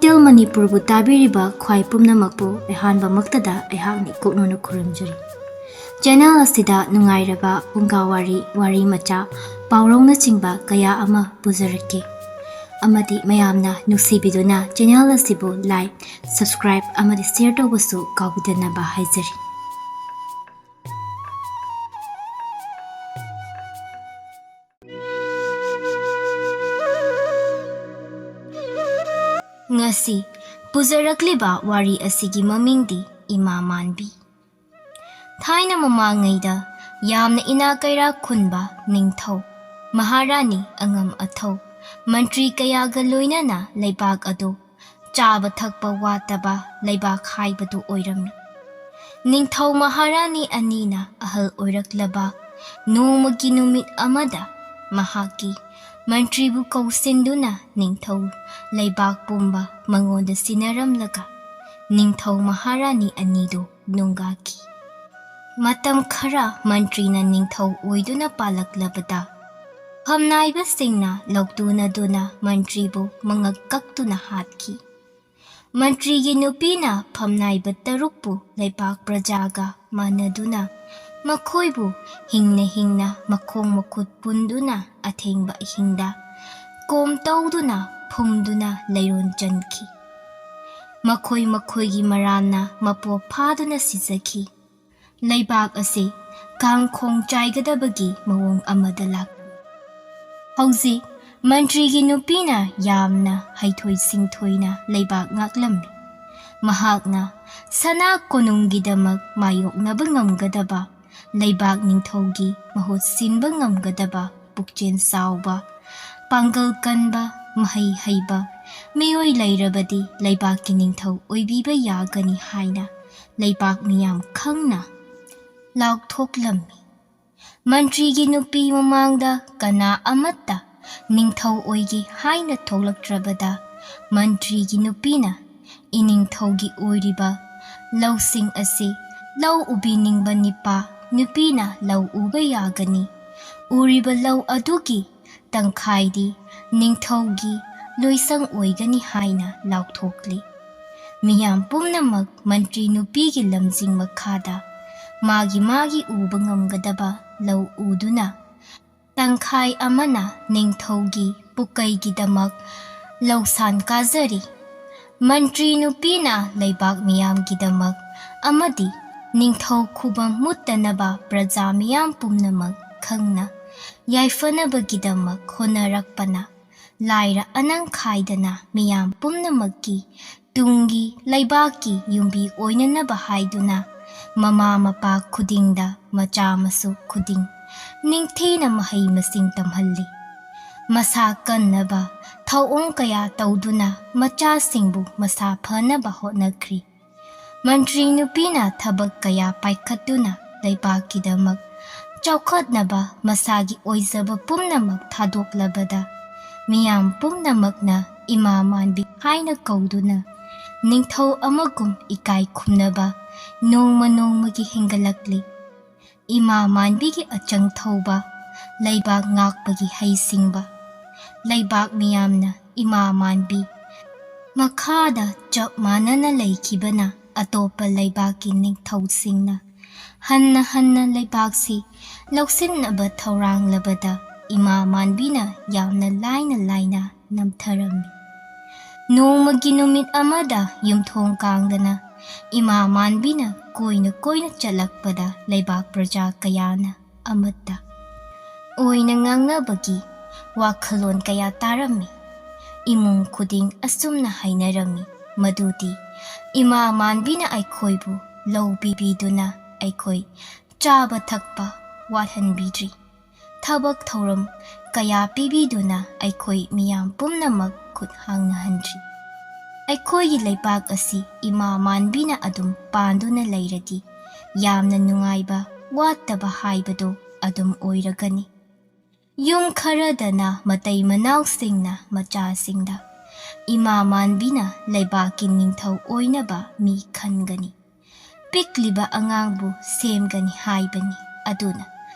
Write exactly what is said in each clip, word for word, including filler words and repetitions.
ꯇꯦꯜ ꯃꯅꯤꯄꯨꯔꯕꯨ ꯇꯥꯕꯤꯔꯤꯕ ꯈ꯭ꯋꯥꯏ ꯄꯨꯝꯅꯃꯛꯄꯨ ꯑꯍꯥꯟꯕꯃꯛꯇꯗ ꯑꯩꯍꯥꯛꯅ ꯏꯀꯣꯛꯅꯧꯅ ꯈꯨꯔꯨꯝꯖꯔꯤ꯫ ꯆꯦꯅꯦꯜ ꯑꯁꯤꯗ ꯅꯨꯡꯉꯥꯏꯔꯕ ꯐꯨꯡꯒꯥ ꯋꯥꯔꯤ, ꯋꯥꯔꯤ ꯃꯆꯥ, ꯄꯥꯎꯔꯧꯅꯆꯤꯡꯕ ꯀꯌꯥ ꯑꯃ ꯄꯨꯖꯔꯛꯀꯦ꯫ ꯑꯃꯗꯤ ꯃꯌꯥꯝꯅ ꯅꯨꯡꯁꯤꯕꯤꯗꯨꯅ ꯆꯦꯅꯦꯜ ꯑꯁꯤꯕꯨ like, subscribe ꯑꯃꯗꯤ share ꯇꯧꯕꯁꯨ ꯀꯥꯎꯕꯤꯗꯅꯕ ꯍꯥꯏꯖꯔꯤ꯫ ꯉꯁꯤ ꯄꯨꯖꯔꯛꯂꯤꯕ ꯋꯥꯔꯤ ꯑꯁꯤꯒꯤ ꯃꯃꯤꯡꯗꯤ ꯏꯃꯥ ꯃꯥꯟꯕꯤ꯫ ꯊꯥꯏꯅ ꯃꯃꯥꯡꯉꯩꯗ ꯌꯥꯝꯅ ꯏꯅꯥꯛ ꯀꯩꯔꯥꯛ ꯈꯨꯟꯕ ꯅꯤꯡꯊꯧ ꯃꯍꯥꯔꯥꯅꯤ ꯑꯉꯝ ꯑꯊꯧ ꯃꯟꯇ꯭ꯔꯤ ꯀꯌꯥꯒ ꯂꯣꯏꯅꯅ ꯂꯩꯕꯥꯛ ꯑꯗꯨ ꯆꯥꯕ ꯊꯛꯄ ꯋꯥꯠꯇꯕ ꯂꯩꯕꯥꯛ ꯍꯥꯏꯕꯗꯨ ꯑꯣꯏꯔꯝꯃꯤ꯫ ꯅꯤꯡꯊꯧ ꯃꯍꯥꯔꯥꯅꯤ ꯑꯅꯤꯅ ꯑꯍꯜ ꯑꯣꯏꯔꯛꯂꯕ ꯅꯣꯡꯃꯒꯤ ꯅꯨꯃꯤꯠ ꯑꯃꯗ ꯃꯍꯥꯛꯀꯤ ꯃꯟꯇ꯭ꯔꯤꯕꯨ ꯀꯧꯁꯤꯟꯗꯨꯅ ꯅꯤꯡꯊꯧ ꯂꯩꯕꯥꯛ ꯄꯨꯝꯕ ꯃꯉꯣꯟꯗ ꯁꯤꯟꯅꯔꯝꯂꯒ ꯅꯤꯡꯊꯧ ꯃꯍꯥꯔꯥꯅꯤ ꯑꯅꯤꯗꯨ ꯅꯨꯡꯒꯥꯈꯤ꯫ ꯃꯇꯝ ꯈꯔ ꯃꯟꯇ꯭ꯔꯤꯅ ꯅꯤꯡꯊꯧ ꯑꯣꯏꯗꯨꯅ ꯄꯥꯜꯂꯛꯂꯕꯗ ꯐꯝꯅꯥꯏꯕꯁꯤꯡꯅ ꯂꯧꯇꯨꯅꯗꯨꯅ ꯃꯟꯇ꯭ꯔꯤꯕꯨ ꯃꯉꯛ ꯀꯛꯇꯨꯅ ꯍꯥꯠꯈꯤ꯫ ꯃꯟꯇ꯭ꯔꯤꯒꯤ ꯅꯨꯄꯤꯅ ꯐꯝꯅꯥꯏꯕ ꯇꯔꯨꯛꯄꯨ ꯂꯩꯕꯥꯛ ꯄ꯭ꯔꯖꯥꯒ ꯃꯥꯟꯅꯗꯨꯅ ꯃꯈꯣꯏꯕꯨ ꯍꯤꯡꯅ ꯍꯤꯡꯅ ꯃꯈꯣꯡ ꯃꯈꯨꯠ ꯄꯨꯟꯗꯨꯅ ꯑꯊꯦꯡꯕ ꯑꯍꯤꯡꯗ ꯀꯣꯝ ꯇꯧꯗꯨꯅ ꯐꯨꯝꯗꯨꯅ ꯂꯩꯔꯣꯟ ꯆꯟꯈꯤ꯫ ꯃꯈꯣꯏ ꯃꯈꯣꯏꯒꯤ ꯃꯔꯥꯜꯅ ꯃꯄꯣꯞ ꯐꯥꯗꯨꯅ ꯁꯤꯖꯈꯤ꯫ ꯂꯩꯕꯥꯛ ꯑꯁꯤ ꯀꯥꯡꯈꯣꯡ ꯆꯥꯏꯒꯗꯕꯒꯤ ꯃꯑꯣꯡ ꯑꯃꯗ ꯂꯥꯛꯂꯤ꯫ ꯍꯧꯖꯤꯛ ꯃꯟꯇ꯭ꯔꯤꯒꯤ ꯅꯨꯄꯤꯅ ꯌꯥꯝꯅ ꯍꯩꯊꯣꯏ ꯁꯤꯡꯊꯣꯏꯅ ꯂꯩꯕꯥꯛ ꯉꯥꯛꯂꯝꯃꯤ꯫ ꯃꯍꯥꯛꯅ ꯁꯅꯥ ꯀꯣꯅꯨꯡꯒꯤꯗꯃꯛ ꯃꯥꯌꯣꯛꯅꯕ ꯉꯝꯒꯗꯕ, ꯂꯩꯕꯥꯛ ꯅꯤꯡꯊꯧꯒꯤ ꯃꯍꯨꯠ ꯁꯤꯟꯕ ꯉꯝꯒꯗꯕ ꯄꯨꯛꯆꯦꯜ ꯆꯥꯎꯕ, ꯄꯥꯡꯒꯜ ꯀꯟꯕ, ꯃꯍꯩ ꯍꯩꯕ ꯃꯤꯑꯣꯏ ꯂꯩꯔꯕꯗꯤ ꯂꯩꯕꯥꯛꯀꯤ ꯅꯤꯡꯊꯧ ꯑꯣꯏꯕꯤꯕ ꯌꯥꯒꯅꯤ ꯍꯥꯏꯅ ꯂꯩꯕꯥꯛ ꯃꯤꯌꯥꯝ ꯈꯪꯅ ꯂꯥꯎꯊꯣꯛꯂꯝꯃꯤ꯫ ꯃꯟꯇ꯭ꯔꯤꯒꯤ ꯅꯨꯄꯤ ꯃꯃꯥꯡꯗ ꯀꯅꯥ ꯑꯃꯠꯇ ꯅꯤꯡꯊꯧ ꯑꯣꯏꯒꯦ ꯍꯥꯏꯅ ꯊꯣꯛꯂꯛꯇ꯭ꯔꯕꯗ ꯃꯟꯇ꯭ꯔꯤꯒꯤ ꯅꯨꯄꯤꯅ ꯏꯅꯤꯡꯊꯧꯒꯤ ꯑꯣꯏꯔꯤꯕ ꯂꯧꯁꯤꯡ ꯑꯁꯤ ꯂꯧ ꯎꯕꯤꯅꯤꯡꯕ ꯅꯤꯄꯥ ꯅꯨꯄꯤꯅ ꯂꯧ ꯎꯕ ꯌꯥꯒꯅꯤ꯫ ꯎꯔꯤꯕ ꯂꯧ ꯑꯗꯨꯒꯤ ꯇꯪꯈꯥꯏꯗꯤ ꯅꯤꯡꯊꯧꯒꯤ ꯂꯣꯏꯁꯪ ꯑꯣꯏꯒꯅꯤ ꯍꯥꯏꯅ ꯂꯥꯎꯊꯣꯛꯂꯤ꯫ ꯃꯤꯌꯥꯝ ꯄꯨꯝꯅꯃꯛ ꯃꯟꯇ꯭ꯔꯤ ꯅꯨꯄꯤꯒꯤ ꯂꯝꯖꯤꯡ ꯃꯈꯥꯗ ꯃꯥꯒꯤ ꯃꯥꯒꯤ ꯎꯕ ꯉꯝꯒꯗꯕ ꯂꯧ ꯎꯗꯨꯅ, ꯇꯪꯈꯥꯏ ꯑꯃꯅ ꯅꯤꯡꯊꯧꯒꯤ ꯄꯨꯀꯩꯒꯤꯗꯃꯛ ꯂꯧꯁꯥꯟ ꯀꯥꯖꯔꯤ꯫ ꯃꯟꯇ꯭ꯔꯤ ꯅꯨꯄꯤꯅ ꯂꯩꯕꯥꯛ ꯃꯤꯌꯥꯝꯒꯤꯗꯃꯛ ꯑꯃꯗꯤ ꯅꯤꯡꯊꯧ ꯈꯨꯕꯝ ꯃꯨꯠꯇꯅꯕ ꯄ꯭ꯔꯖꯥ ꯃꯤꯌꯥꯝ ꯄꯨꯝꯅꯃꯛ ꯈꯪꯅ ꯌꯥꯏꯐꯅꯕꯒꯤꯗꯃꯛ ꯍꯣꯠꯅꯔꯛꯄꯅ ꯂꯥꯏꯔ ꯑꯅꯪ ꯈꯥꯏꯗꯅ ꯃꯤꯌꯥꯝ ꯄꯨꯝꯅꯃꯛꯀꯤ ꯇꯨꯡꯒꯤ ꯂꯩꯕꯥꯛꯀꯤ ꯌꯨꯝꯕꯤ ꯑꯣꯏꯅꯅꯕ ꯍꯥꯏꯗꯨꯅ ꯃꯃꯥ ꯃꯄꯥ ꯈꯨꯗꯤꯡꯗ ꯃꯆꯥ ꯃꯁꯨ ꯈꯨꯗꯤꯡ ꯅꯤꯡꯊꯤꯅ ꯃꯍꯩ ꯃꯁꯤꯡ ꯇꯝꯍꯜꯂꯤ꯫ ꯃꯁꯥ ꯀꯟꯅꯕ ꯊꯧꯑꯣꯡ ꯀꯌꯥ ꯇꯧꯗꯨꯅ ꯃꯆꯥꯁꯤꯡꯕꯨ ꯃꯁꯥ ꯐꯅꯕ ꯍꯣꯠꯅꯈ꯭ꯔꯤ꯫ ꯃꯟꯇ꯭ꯔꯤ ꯅꯨꯄꯤꯅ ꯊꯕꯛ ꯀꯌꯥ ꯄꯥꯏꯈꯠꯇꯨꯅ ꯂꯩꯕꯥꯛꯀꯤꯗꯃꯛ ꯆꯥꯎꯈꯠꯅꯕ ꯃꯁꯥꯒꯤ ꯑꯣꯏꯖꯕ ꯄꯨꯝꯅꯃꯛ ꯊꯥꯗꯣꯛꯂꯕꯗ, ꯃꯤꯌꯥꯝ ꯄꯨꯝꯅꯃꯛꯅ ꯏꯃꯥ ꯃꯥꯟꯕꯤ ꯍꯥꯏꯅ ꯀꯧꯗꯨꯅ ꯅꯤꯡꯊꯧ ꯑꯃꯒꯨꯝ ꯏꯀꯥꯏ ꯈꯨꯝꯅꯕ ꯅꯣꯡꯃ ꯅꯣꯡꯃꯒꯤ ꯍꯦꯟꯒꯠꯂꯛꯂꯤ꯫ ꯏꯃꯥ ꯃꯥꯟꯕꯤꯒꯤ ꯑꯆꯪ ꯊꯧꯕ, ꯂꯩꯕꯥꯛ ꯉꯥꯛꯄꯒꯤ ꯍꯩꯁꯤꯡꯕ, ꯂꯩꯕꯥꯛ ꯃꯤꯌꯥꯝꯅ ꯏꯃꯥ ꯃꯥꯟꯕꯤ ꯃꯈꯥꯗ ꯆꯞ ꯃꯥꯟꯅꯅ ꯂꯩꯈꯤꯕꯅ ꯑꯇꯣꯞꯄ ꯂꯩꯕꯥꯛꯀꯤ ꯅꯤꯡꯊꯧꯁꯤꯡꯅ ꯍꯟꯅ ꯍꯟꯅ ꯂꯩꯕꯥꯛꯁꯤ ꯂꯧꯁꯤꯟꯅꯕ ꯊꯧꯔꯥꯡꯂꯕꯗ ꯏꯃꯥ ꯃꯥꯟꯕꯤꯅ ꯌꯥꯝꯅ ꯂꯥꯏꯅ ꯂꯥꯏꯅ ꯅꯝꯊꯔꯝꯃꯤ꯫ ꯅꯣꯡꯃꯒꯤ ꯅꯨꯃꯤꯠ ꯑꯃꯗ ꯌꯨꯝꯊꯣꯡ ꯀꯥꯡꯗꯅ ꯏꯃꯥ ꯃꯥꯟꯕꯤꯅ ꯀꯣꯏꯅ ꯀꯣꯏꯅ ꯆꯠꯂꯛꯄꯗ ꯂꯩꯕꯥꯛ ꯄ꯭ꯔꯖꯥ ꯀꯌꯥꯅ ꯑꯃꯠꯇ ꯑꯣꯏꯅ ꯉꯥꯡꯅꯕꯒꯤ ꯋꯥꯈꯜꯂꯣꯟ ꯀꯌꯥ ꯇꯥꯔꯝꯃꯤ꯫ ꯏꯃꯨꯡ ꯈꯨꯗꯤꯡ ꯑꯁꯨꯝꯅ ꯍꯥꯏꯅꯔꯝꯃꯤ, ꯃꯗꯨꯗꯤ ꯏꯃꯥ ꯃꯥꯟꯕꯤꯅ ꯑꯩꯈꯣꯏꯕꯨ ꯂꯧ ꯄꯤꯕꯤꯗꯨꯅ ꯑꯩꯈꯣꯏ ꯆꯥꯕ ꯊꯛꯄ ꯋꯥꯠꯍꯟꯕꯤꯗ꯭ꯔꯤ꯫ ꯊꯕꯛ ꯊꯧꯔꯝ ꯀꯌꯥ ꯄꯤꯕꯤꯗꯨꯅ ꯑꯩꯈꯣꯏ ꯃꯤꯌꯥꯝ ꯄꯨꯝꯅꯃꯛ ꯈꯨꯠ ꯍꯥꯡꯅꯍꯟꯗ꯭ꯔꯤ꯫ ꯑꯩꯈꯣꯏꯒꯤ ꯂꯩꯕꯥꯛ ꯑꯁꯤ ꯏꯃꯥ ꯃꯥꯟꯕꯤꯅ ꯑꯗꯨꯝ ꯄꯥꯟꯗꯨꯅ ꯂꯩꯔꯗꯤ ꯌꯥꯝꯅ ꯅꯨꯡꯉꯥꯏꯕ, ꯋꯥꯠꯇꯕ ꯍꯥꯏꯕꯗꯨ ꯑꯗꯨꯝ ꯑꯣꯏꯔꯒꯅꯤ꯫ ꯌꯨꯝ ꯈꯔꯗꯅ ꯃꯇꯩ ꯃꯅꯥꯎꯁꯤꯡꯅ ꯃꯆꯥꯁꯤꯡꯗ ꯏꯃꯥ ꯃꯥꯟꯕꯤꯅ ꯂꯩꯕꯥꯛꯀꯤ ꯅꯤꯡꯊꯧ ꯑꯣꯏꯅꯕ ꯃꯤ ꯈꯟꯒꯅꯤ, ꯄꯤꯛꯂꯤꯕ ꯑꯉꯥꯡꯕꯨ ꯁꯦꯝꯒꯅꯤ ꯍꯥꯏꯕꯅꯤ, ꯑꯗꯨꯅ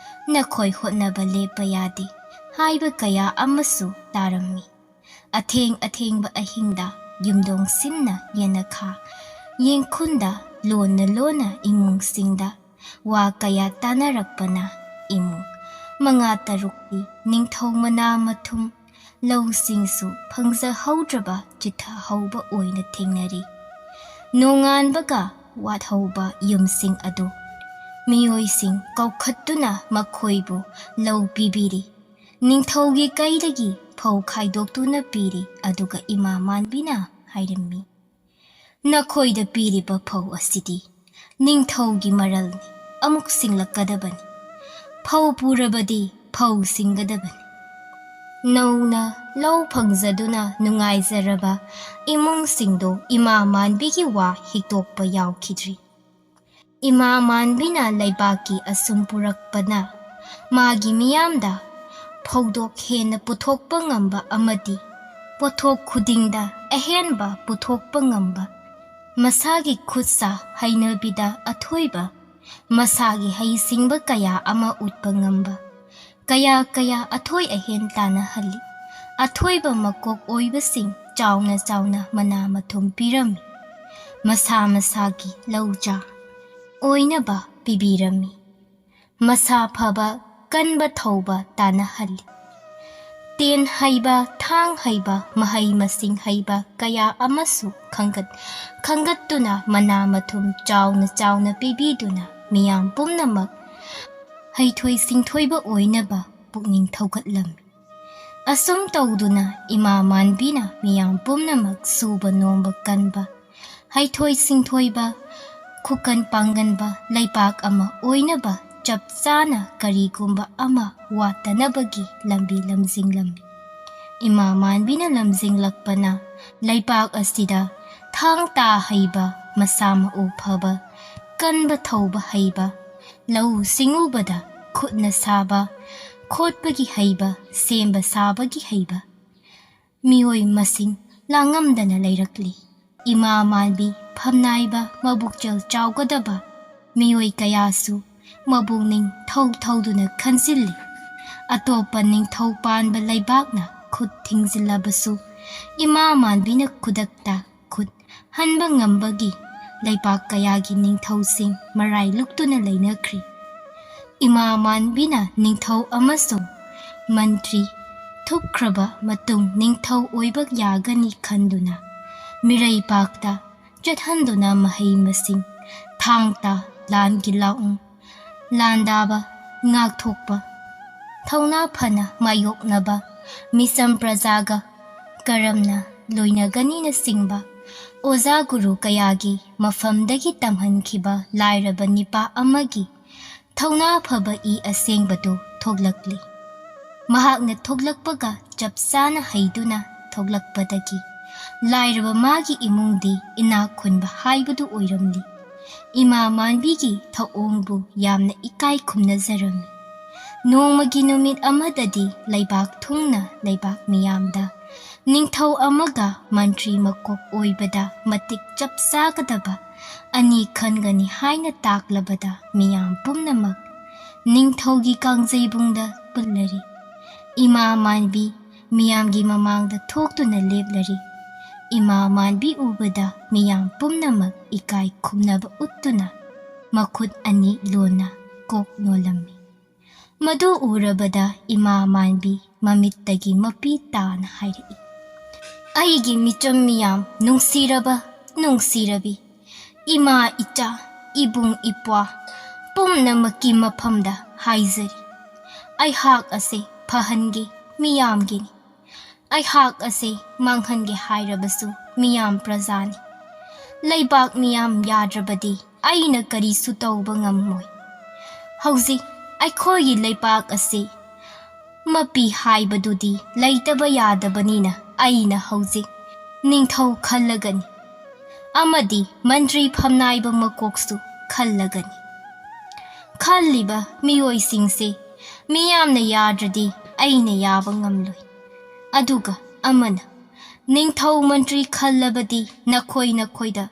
ꯅꯈꯣꯏ ꯍꯣꯠꯅꯕ ꯂꯦꯞꯄ ꯌꯥꯗꯦ ꯍꯥꯏꯕ ꯀꯌꯥ ꯑꯃꯁꯨ ꯇꯥꯔꯝꯃꯤ꯫ ꯑꯊꯦꯡ ꯑꯊꯦꯡꯕ ꯑꯍꯤꯡꯗ ꯌꯨꯝꯗꯣꯡ ꯁꯤꯟꯅ ꯌꯦꯅꯈꯥ, ꯌꯦꯡꯈꯨꯟꯗ ꯂꯣꯟꯅ ꯂꯣꯟꯅ ꯏꯃꯨꯡꯁꯤꯡꯗ ꯋꯥ ꯀꯌꯥ ꯇꯥꯅꯔꯛꯄꯅ ꯏꯃꯨꯡ ꯃꯉꯥ ꯇꯔꯨꯛꯇꯤ ꯅꯤꯡꯊꯧ ꯃꯅꯥ ꯃꯊꯨꯝ ꯂꯧꯁꯤꯡꯁꯨ ꯐꯪꯖꯍꯧꯗ꯭ꯔꯕ ꯆꯤꯊꯍꯧꯕ ꯑꯣꯏꯅ ꯊꯦꯡꯅꯔꯤ꯫ ꯅꯣꯡꯉꯥꯟꯕꯒ ꯋꯥꯠꯍꯧꯕ ꯌꯨꯝꯁꯤꯡ ꯑꯗꯨ ꯃꯤꯑꯣꯏꯁꯤꯡ ꯀꯧꯈꯠꯇꯨꯅ ꯃꯈꯣꯏꯕꯨ ꯂꯧ ꯄꯤꯕꯤꯔꯤ꯫ ꯅꯤꯡꯊꯧꯒꯤ ꯀꯩꯗꯒꯤ ꯐꯧ ꯈꯥꯏꯗꯣꯛꯇꯨꯅ ꯄꯤꯔꯤ, ꯑꯗꯨꯒ ꯏꯃꯥ ꯃꯥꯟꯕꯤꯅ ꯍꯥꯏꯔꯝꯃꯤ, "ꯅꯈꯣꯏꯗ ꯄꯤꯔꯤꯕ ꯐꯧ ꯑꯁꯤꯗꯤ ꯅꯤꯡꯊꯧꯒꯤ ꯃꯔꯜꯅꯤ, ꯑꯃꯨꯛ ꯁꯤꯡꯂꯛꯀꯗꯕꯅꯤ꯫ ꯐꯧ ꯄꯨꯔꯕꯗꯤ ꯐꯧ ꯁꯤꯡꯒꯗꯕꯅꯤ"꯫ ꯅꯧꯅ ꯂꯧ ꯐꯪꯖꯗꯨꯅ ꯅꯨꯡꯉꯥꯏꯖꯔꯕ ꯏꯃꯨꯡꯁꯤꯡꯗꯣ ꯏꯃꯥ ꯃꯥꯟꯕꯤꯒꯤ ꯋꯥ ꯍꯤꯛꯇꯣꯛꯄ ꯌꯥꯎꯈꯤꯗ꯭ꯔꯤ꯫ ꯏꯃꯥ ꯃꯥꯟꯕꯤꯅ ꯂꯩꯕꯥꯛꯀꯤ ꯑꯁꯨꯝ ꯄꯨꯔꯛꯄꯅ ꯃꯥꯒꯤ ꯃꯤꯌꯥꯝꯗ ꯐꯧꯗꯣꯛ ꯍꯦꯟꯅ ꯄꯨꯊꯣꯛꯄ ꯉꯝꯕ ꯑꯃꯗꯤ ꯄꯣꯠꯊꯣꯛ ꯈꯨꯗꯤꯡꯗ ꯑꯍꯦꯟꯕ ꯄꯨꯊꯣꯛꯄ ꯉꯝꯕ, ꯃꯁꯥꯒꯤ ꯈꯨꯠ ꯁꯥ ꯍꯩꯅꯕꯤꯗ ꯑꯊꯣꯏꯕ, ꯃꯁꯥꯒꯤ ꯍꯩꯁꯤꯡꯕ ꯀꯌꯥ ꯑꯃ ꯎꯠꯄ ꯉꯝꯕ, ꯀꯌꯥ ꯀꯌꯥ ꯑꯊꯣꯏ ꯑꯍꯦꯟ ꯇꯥꯟꯅꯍꯜꯂꯤ꯫ ꯑꯊꯣꯏꯕ ꯃꯀꯣꯛ ꯑꯣꯏꯕꯁꯤꯡ ꯆꯥꯎꯅ ꯆꯥꯎꯅ ꯃꯅꯥ ꯃꯊꯨꯝ ꯄꯤꯔꯝꯃꯤ꯫ ꯃꯁꯥ ꯃꯁꯥꯒꯤ ꯂꯧꯖꯥ ꯑꯣꯏꯅꯕ ꯄꯤꯕꯤꯔꯝꯃꯤ꯫ ꯃꯁꯥ ꯐꯕ, ꯀꯟꯕ ꯊꯧꯕ ꯇꯥꯟꯅꯍꯜꯂꯤ꯫ ꯇꯦꯟ ꯍꯩꯕ, ꯊꯥꯡ ꯍꯩꯕ, ꯃꯍꯩ ꯃꯁꯤꯡ ꯍꯩꯕ ꯀꯌꯥ ꯑꯃꯁꯨ ꯈꯪꯒꯠ-, ꯈꯪꯒꯠꯇꯨꯅ ꯃꯅꯥ ꯃꯊꯨꯝ ꯆꯥꯎꯅ ꯆꯥꯎꯅ ꯄꯤꯕꯤꯗꯨꯅ ꯃꯤꯌꯥꯝ ꯄꯨꯝꯅꯃꯛ ꯍꯩꯊꯣꯏ ꯁꯤꯡꯊꯣꯏꯕ ꯑꯣꯏꯅꯕ ꯄꯨꯛꯅꯤꯡ ꯊꯧꯒꯠꯂꯝꯃꯤ꯫ ꯑꯁꯨꯝ ꯇꯧꯗꯨꯅ ꯏꯃꯥ ꯃꯥꯟꯕꯤꯅ ꯃꯤꯌꯥꯝ ꯄꯨꯝꯅꯃꯛ ꯁꯨꯕ ꯅꯣꯝꯕ ꯀꯟꯕ, ꯍꯩꯊꯣꯏ ꯁꯤꯡꯊꯣꯏꯕ, ꯈꯨꯀꯟ ꯄꯥꯡꯒꯟꯕ ꯂꯩꯕꯥꯛ ꯑꯃ ꯑꯣꯏꯅꯕ ꯆꯞ ꯆꯥꯅ ꯀꯔꯤꯒꯨꯝꯕ ꯑꯃ ꯋꯥꯠꯇꯅꯕꯒꯤ ꯂꯝꯕꯤ ꯂꯝꯖꯤꯡꯂꯝꯃꯤ꯫ ꯏꯃꯥ ꯃꯥꯟꯕꯤꯅ ꯂꯝꯖꯤꯡꯂꯛꯄꯅ ꯂꯩꯕꯥꯛ ꯑꯁꯤꯗ ꯊꯥꯡ ꯇꯥ ꯍꯩꯕ, ꯃꯁꯥ ꯃꯎ ꯐꯕ, ꯀꯟꯕ ꯊꯧꯕ ꯍꯩꯕ, ꯂꯧꯎ ꯁꯤꯡꯎꯕꯗ ꯈꯨꯠꯅ ꯁꯥꯕ ꯈꯣꯠꯄꯒꯤ ꯍꯩꯕ, ꯁꯦꯝꯕ ꯁꯥꯕꯒꯤ ꯍꯩꯕ, ꯃꯤꯑꯣꯏ ꯃꯁꯤꯡ ꯂꯥꯡꯉꯝꯗꯅ ꯂꯩꯔꯛꯂꯤ꯫ ꯏꯃꯥ ꯃꯥꯟꯕꯤ ꯐꯝꯅꯥꯏꯕ ꯃꯕꯨꯛꯆꯦꯜ ꯆꯥꯎꯒꯗꯕ ꯃꯤꯑꯣꯏ ꯀꯌꯥꯁꯨ ꯃꯕꯨꯛꯅꯤꯡ ꯊꯧ ꯊꯧꯗꯨꯅ ꯈꯟꯖꯤꯜꯂꯤ꯫ ꯑꯇꯣꯞꯄ ꯅꯤꯡꯊꯧ ꯄꯥꯟꯕ ꯂꯩꯕꯥꯛꯅ ꯈꯨꯠ ꯊꯤꯡꯖꯤꯜꯂꯕꯁꯨ, ꯏꯃꯥ ꯃꯥꯟꯕꯤꯅ ꯈꯨꯗꯛꯇ ꯈꯨꯠ ꯍꯟꯕ ꯉꯝꯕꯒꯤ ꯂꯩꯕꯥꯛ ꯀꯌꯥꯒꯤ ꯅꯤꯡꯊꯧꯁꯤꯡ ꯃꯔꯥꯏ ꯂꯨꯛꯇꯨꯅ ꯂꯩꯅꯈ꯭ꯔꯤ꯫ ꯏꯃꯥ ꯃꯥꯟꯕꯤꯅ ꯅꯤꯡꯊꯧ ꯑꯃꯁꯨꯡ ꯃꯟꯇ꯭ꯔꯤ ꯊꯨꯞꯈ꯭ꯔꯕ ꯃꯇꯨꯡ ꯅꯤꯡꯊꯧ ꯑꯣꯏꯕ ꯌꯥꯒꯅꯤ ꯈꯟꯗꯨꯅ ꯃꯤꯔꯩꯕꯥꯛꯇ ꯆꯠꯍꯟꯗꯨꯅ ꯃꯍꯩ ꯃꯁꯤꯡ, ꯊꯥꯡ ꯇꯥ, ꯂꯥꯟꯒꯤ ꯂꯥꯛꯎꯡ, ꯂꯥꯟꯗꯥꯕ, ꯉꯥꯛꯊꯣꯛꯄ, ꯊꯧꯅꯥ ꯐꯅ ꯃꯥꯌꯣꯛꯅꯕ, ꯃꯤꯆꯝ ꯄ꯭ꯔꯖꯥꯒ ꯀꯔꯝꯅ ꯂꯣꯏꯅꯒꯅꯤꯅꯆꯤꯡꯕ ꯑꯣꯖꯥ ꯒꯨꯔꯨ ꯀꯌꯥꯒꯤ ꯃꯐꯝꯗꯒꯤ ꯇꯝꯍꯟꯈꯤꯕ ꯂꯥꯏꯔꯕ ꯅꯤꯄꯥ ꯑꯃꯒꯤ ꯊꯧꯅꯥ ꯐꯕ ꯏ ꯑꯁꯦꯡꯕꯗꯨ ꯊꯣꯛꯂꯛꯂꯤ꯫ ꯃꯍꯥꯛꯅ ꯊꯣꯛꯂꯛꯄꯒ ꯆꯞ ꯆꯥꯅ ꯍꯩꯗꯨꯅ ꯊꯣꯛꯂꯛꯄꯗꯒꯤ ꯂꯥꯏꯔꯕ ꯃꯥꯒꯤ ꯏꯃꯨꯡꯗꯤ ꯏꯅꯥꯛ ꯈꯨꯟꯕ ꯍꯥꯏꯕꯗꯨ ꯑꯣꯏꯔꯝꯂꯤ꯫ ꯏꯃꯥ ꯃꯥꯟꯕꯤꯒꯤ ꯊꯧꯑꯣꯡꯕꯨ ꯌꯥꯝꯅ ꯏꯀꯥꯏ ꯈꯨꯝꯅꯖꯔꯝꯃꯤ꯫ ꯅꯣꯡꯃꯒꯤ ꯅꯨꯃꯤꯠ ꯑꯃꯗꯗꯤ ꯂꯩꯕꯥꯛ ꯊꯨꯡꯅ ꯂꯩꯕꯥꯛ ꯃꯤꯌꯥꯝꯗ ꯅꯤꯡꯊꯧ ꯑꯃꯒ ꯃꯟꯇ꯭ꯔꯤ ꯃꯀꯣꯛ ꯑꯣꯏꯕꯗ ꯃꯇꯤꯛ ꯆꯞ ꯆꯥꯒꯗꯕ ꯑꯅꯤ ꯈꯟꯒꯅꯤ ꯍꯥꯏꯅ ꯇꯥꯛꯂꯕꯗ ꯃꯤꯌꯥꯝ ꯄꯨꯝꯅꯃꯛ ꯅꯤꯡꯊꯧꯒꯤ ꯀꯥꯡꯖꯩꯕꯨꯡꯗ ꯄꯨꯜꯂꯔꯤ꯫ ꯏꯃꯥ ꯃꯥꯟꯕꯤ ꯃꯤꯌꯥꯝꯒꯤ ꯃꯃꯥꯡꯗ ꯊꯣꯛꯇꯨꯅ ꯂꯦꯞꯂꯔꯤ꯫ ꯏꯃꯥ ꯃꯥꯟꯕꯤ ꯎꯕꯗ ꯃꯤꯌꯥꯝ ꯄꯨꯝꯅꯃꯛ ꯏꯀꯥꯏ ꯈꯨꯝꯅꯕ ꯎꯠꯇꯨꯅ ꯃꯈꯨꯠ ꯑꯅꯤ ꯂꯣꯟꯅ ꯀꯣꯛ ꯅꯣꯜꯂꯝꯃꯤ꯫ ꯃꯗꯨ ꯎꯔꯕꯗ ꯏꯃꯥ ꯃꯥꯟꯕꯤ ꯃꯃꯤꯠꯇꯒꯤ ꯃꯄꯤ ꯇꯥꯅ ꯍꯥꯏꯔꯛꯏ, "ꯑꯩꯒꯤ ꯃꯤꯆꯝ ꯃꯤꯌꯥꯝ, ꯅꯨꯡꯁꯤꯔꯕ, ꯅꯨꯡꯁꯤꯔꯕꯤ ꯏꯃꯥ, ꯏꯆꯥ, ꯏꯕꯨꯡ, ꯏꯄ꯭ꯋꯥ ꯄꯨꯝꯅꯃꯛꯀꯤ ꯃꯐꯝꯗ ꯍꯥꯏꯖꯔꯤ, ꯑꯩꯍꯥꯛ ꯑꯁꯦ ꯐꯍꯟꯒꯦ ꯃꯤꯌꯥꯝꯒꯤꯅꯤ꯫ ꯑꯩꯍꯥꯛ ꯑꯁꯦ ꯃꯥꯡꯍꯟꯒꯦ ꯍꯥꯏꯔꯕꯁꯨ ꯃꯤꯌꯥꯝ ꯄ꯭ꯔꯖꯥꯅꯤ꯫ ꯂꯩꯕꯥꯛ ꯃꯤꯌꯥꯝ ꯌꯥꯗ꯭ꯔꯕꯗꯤ ꯑꯩꯅ ꯀꯔꯤꯁꯨ ꯇꯧꯕ ꯉꯝꯃꯣꯏ꯫ ꯍꯧꯖꯤꯛ ꯑꯩꯈꯣꯏꯒꯤ ꯂꯩꯕꯥꯛ ꯑꯁꯤ ꯃꯄꯤ ꯍꯥꯏꯕꯗꯨꯗꯤ ꯂꯩꯇꯕ ꯌꯥꯗꯕꯅꯤꯅ ꯑꯩꯅ ꯍꯧꯖꯤꯛ ꯅꯤꯡꯊꯧ ꯈꯜꯂꯒꯅꯤ ꯑꯃꯗꯤ ꯃꯟꯇ꯭ꯔꯤ ꯐꯝꯅꯥꯏꯕ ꯃꯀꯣꯛꯁꯨ ꯈꯜꯂꯒꯅꯤ꯫ ꯈꯜꯂꯤꯕ ꯃꯤꯑꯣꯏꯁꯤꯡꯁꯦ ꯃꯤꯌꯥꯝꯅ ꯌꯥꯗ꯭ꯔꯗꯤ ꯑꯩꯅ ꯌꯥꯕ ꯉꯝꯂꯣꯏ꯫ ꯑꯗꯨꯒ ꯑꯃꯅ, ꯅꯤꯡꯊꯧ ꯃꯟꯇ꯭ꯔꯤ ꯈꯜꯂꯕꯗꯤ ꯅꯈꯣꯏ ꯅꯈꯣꯏꯗ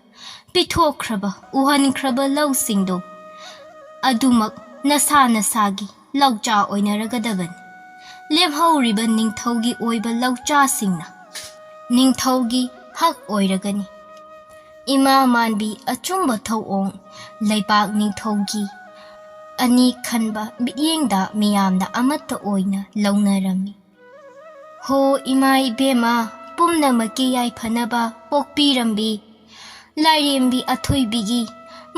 ꯄꯤꯊꯣꯛꯈ꯭ꯔꯕ, ꯎꯍꯟꯈ꯭ꯔꯕ ꯂꯧꯁꯤꯡꯗꯣ ꯑꯗꯨꯃꯛ ꯅꯁꯥ ꯅꯁꯥꯒꯤ ꯂꯧꯆꯥ ꯑꯣꯏꯅꯔꯒꯗꯕꯅꯤ꯫ ꯂꯦꯝꯍꯧꯔꯤꯕ ꯅꯤꯡꯊꯧꯒꯤ ꯑꯣꯏꯕ ꯂꯧꯆꯥꯁꯤꯡꯅ ꯅꯤꯡꯊꯧꯒꯤ ꯍꯛ ꯑꯣꯏꯔꯒꯅꯤ꯫ ꯏꯃꯥ ꯃꯥꯟꯕꯤ ꯑꯆꯨꯝꯕ ꯊꯧꯑꯣꯡ ꯂꯩꯕꯥꯛ ꯅꯤꯡꯊꯧꯒꯤ ꯑꯅꯤ ꯈꯟꯕ ꯃꯤꯠꯌꯦꯡꯗ ꯃꯤꯌꯥꯝꯅ ꯑꯃꯠꯇ ꯑꯣꯏꯅ ꯂꯧꯅꯔꯝꯃꯤ꯫ ꯍꯣ ꯏꯃꯥ ꯏꯕꯦꯝꯃ, ꯄꯨꯝꯅꯃꯛꯀꯤ ꯌꯥꯏꯐꯅꯕ ꯄꯣꯛꯄꯤꯔꯝꯕꯤ ꯂꯥꯏꯔꯦꯝꯕꯤ ꯑꯊꯣꯏꯕꯤꯒꯤ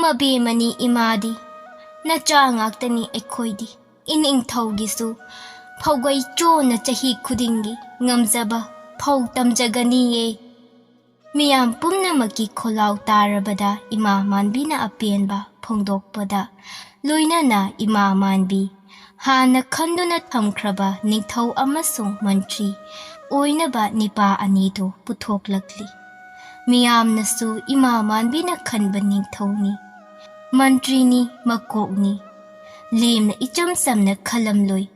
ꯃꯕꯦꯝꯃꯅꯤ ꯏꯃꯥꯗꯤ꯫ ꯅꯆꯥ ꯉꯥꯛꯇꯅꯤ ꯑꯩꯈꯣꯏꯗꯤ꯫ ꯏꯅꯤꯡꯊꯧꯒꯤꯁꯨ ꯐꯧꯒꯩ ꯆꯣꯟꯅ ꯆꯍꯤ ꯈꯨꯗꯤꯡꯒꯤ ꯉꯝꯖꯕ ꯐꯧ ꯇꯝꯖꯒꯅꯤꯌꯦ꯫ ꯃꯤꯌꯥꯝ ꯄꯨꯝꯅꯃꯛꯀꯤ ꯈꯣꯜꯂꯥꯎ ꯇꯥꯔꯕꯗ ꯏꯃꯥ ꯃꯥꯟꯕꯤꯅ ꯑꯄꯦꯟꯕ ꯐꯣꯡꯗꯣꯛꯄꯗ ꯂꯣꯏꯅꯅ ꯏꯃꯥ ꯃꯥꯟꯕꯤ ꯍꯥꯟꯅ ꯈꯟꯗꯨꯅ ꯊꯝꯈ꯭ꯔꯕ ꯅꯤꯡꯊꯧ ꯑꯃꯁꯨꯡ ꯃꯟꯇ꯭ꯔꯤ ꯑꯣꯏꯅꯕ ꯅꯤꯄꯥ ꯑꯅꯤꯗꯨ ꯄꯨꯊꯣꯛꯂꯛꯂꯤ꯫ ꯃꯤꯌꯥꯝꯅꯁꯨ ꯏꯃꯥ ꯃꯥꯟꯕꯤꯅ ꯈꯟꯕ ꯅꯤꯡꯊꯧꯅꯤ, ꯃꯟꯇ꯭ꯔꯤꯅꯤ, ꯃꯀꯣꯛꯅꯤ꯫ ꯂꯦꯝꯅ ꯏꯆꯝ ꯆꯝꯅ ꯈꯜꯂꯝꯂꯣꯏ꯫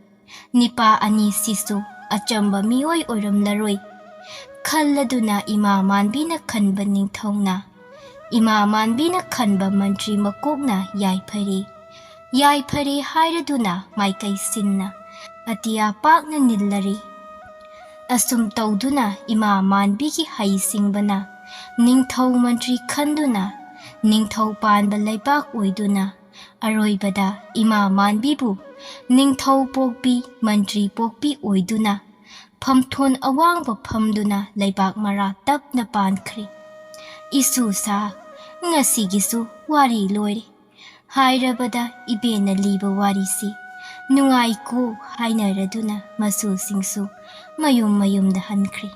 ꯅꯤꯄꯥ ꯑꯅꯤꯁꯤꯁꯨ ꯑꯆꯝꯕ ꯃꯤꯑꯣꯏ ꯑꯣꯏꯔꯝꯂꯔꯣꯏ ꯈꯜꯂꯗꯨꯅ ꯏꯃꯥ ꯃꯥꯟꯕꯤꯅ ꯈꯟꯕ ꯅꯤꯡꯊꯧꯅ, ꯏꯃꯥ ꯃꯥꯟꯕꯤꯅ ꯈꯟꯕ ꯃꯟꯇ꯭ꯔꯤ ꯃꯀꯣꯛꯅ ꯌꯥꯏꯐꯔꯦ, ꯌꯥꯏꯐꯔꯦ ꯍꯥꯏꯔꯗꯨꯅ ꯃꯥꯏꯀꯩ ꯁꯤꯟꯅ ꯑꯇꯤꯌꯥ ꯄꯥꯛꯅ ꯅꯤꯜꯂꯔꯦ꯫ ꯑꯁꯨꯝ ꯇꯧꯗꯨꯅ ꯏꯃꯥ ꯃꯥꯟꯕꯤꯒꯤ ꯍꯩꯁꯤꯡꯕꯅ ꯅꯤꯡꯊꯧ ꯃꯟꯇ꯭ꯔꯤ ꯈꯟꯗꯨꯅ ꯅꯤꯡꯊꯧ ꯄꯥꯟꯕ ꯂꯩꯕꯥꯛ ꯑꯣꯏꯗꯨꯅ ꯑꯔꯣꯏꯕꯗ ꯏꯃꯥ ꯃꯥꯟꯕꯤꯕꯨ ꯅꯤꯡꯊꯧ ꯄꯣꯛꯄꯤ ꯃꯟꯇ꯭ꯔꯤ ꯄꯣꯛꯄꯤ ꯑꯣꯏꯗꯨꯅ ꯐꯝꯊꯣꯟ ꯑꯋꯥꯡꯕ ꯐꯝꯗꯨꯅ ꯂꯩꯕꯥꯛ ꯃꯔꯥ ꯇꯞꯅ ꯄꯥꯟꯈ꯭ꯔꯦ꯫ ꯏꯁꯨ ꯁꯥ, ꯉꯁꯤꯒꯤꯁꯨ ꯋꯥꯔꯤ ꯂꯣꯏꯔꯦ꯫ ꯍꯥꯏꯔꯕꯗ ꯏꯕꯦꯟꯅ ꯂꯤꯕ ꯋꯥꯔꯤꯁꯤ ꯅꯨꯡꯉꯥꯏꯀꯣ ꯍꯥꯏꯅꯔꯗꯨꯅ ꯃꯆꯨꯁꯤꯡꯁꯨ ꯃꯌꯨꯝ ꯃꯌꯨꯝꯗ ꯍꯟꯈ꯭ꯔꯦ꯫